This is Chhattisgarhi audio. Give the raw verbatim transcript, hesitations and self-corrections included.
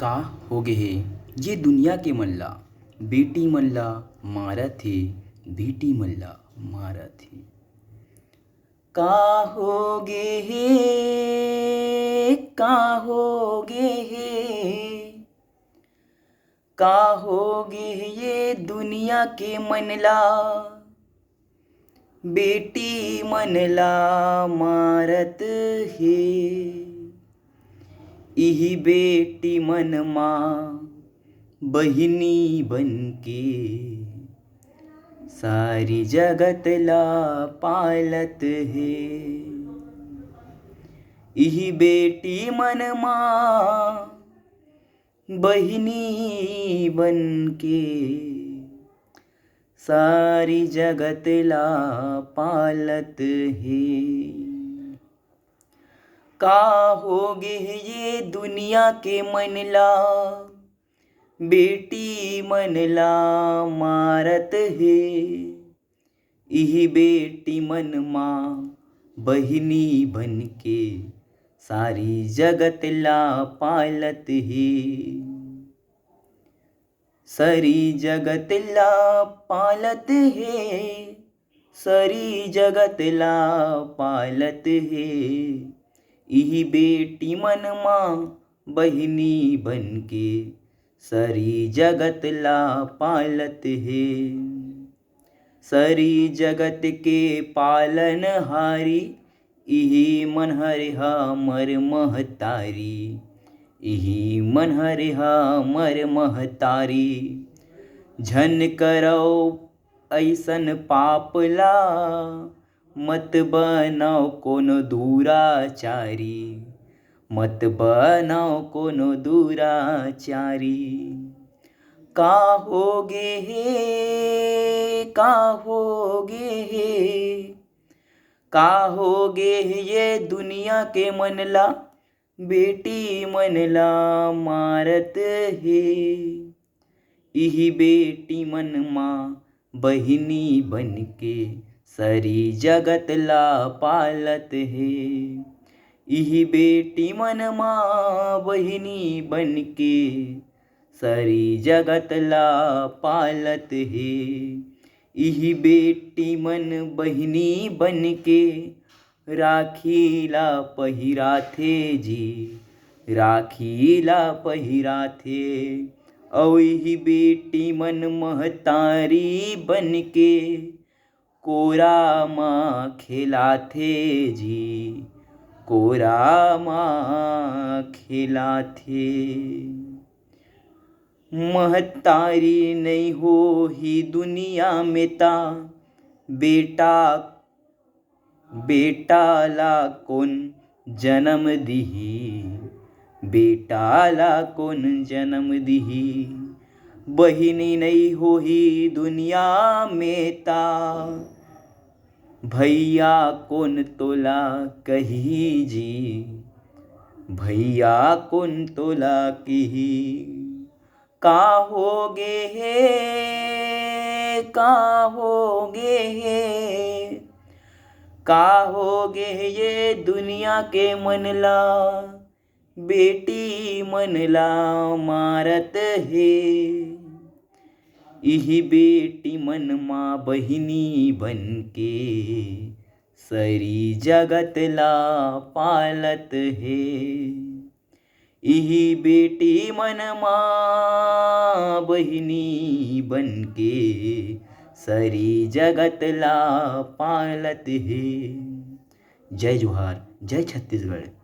का होगे हे ये दुनिया के मन ला? बेटी मन ला मारत हे, बेटी मन ला मारत हे। का होगे हे, का होगे हे, का होगे हे ये दुनिया के मन ला? बेटी मन ला मारत हे। इही बेटी मन माँ बहिनी बन के सारी जगत ला पालत हे। इही बेटी मन माँ बहिनी बन के सारी जगत ला पालत हे। का होगे हे ये दुनिया के मन ला? बेटी मन ला मारत हे। इही बेटी मन माँ बहिनी बन के सारी जगत ला पालत हे। सारी जगत ला पालत हे, सारी जगत ला पालत हे। इही बेटी मन माँ बहिनी बन के सारी जगत ला पालत हे। सारी जगत के पालनहारी इही मन हरे हमर महतारी, इही मन हरे हमर महतारी। झन करव अइसन पाप ला, मत बनव कोनो दुराचारी, मत बनव कोनो दुराचारी। का होगे हे, का होगे हे, का होगे हे ये दुनिया के मन ला? बेटी मन ला मारत हे। इही बेटी मन माँ बहिनी बन के सारी जगत ला पालत हे। इही बेटी मन माँ बहिनी बन के सारी जगत ला पालत हे। इही बेटी मन बहिनी बन के राखी ला पहिराथे जी, राखी ला पहिराथे। अउ इही बेटी मन महतारी बन के कोरा म खेलाथे जी, कोरा म खेलाथे। महतारी नइ होही दुनिया में ता, बेटा, बेटा ला कोन जनम दिही, बेटा ला कोन जनम दिही। बहिनी नइ होही दुनिया में ता, भैया कोन तोला कही जी, भैया कोन तोला कही। का होगे हे, का होगे हे, का होगे हे ये दुनिया के मन ला? बेटी मन ला मारत हे। इही बेटी मन माँ बहिनी बन के सरी जगत ला पालत हे। इही बेटी मन माँ बहिनी बन के सरी जगत ला पालत हे। जय जोहार, जय छत्तीसगढ़।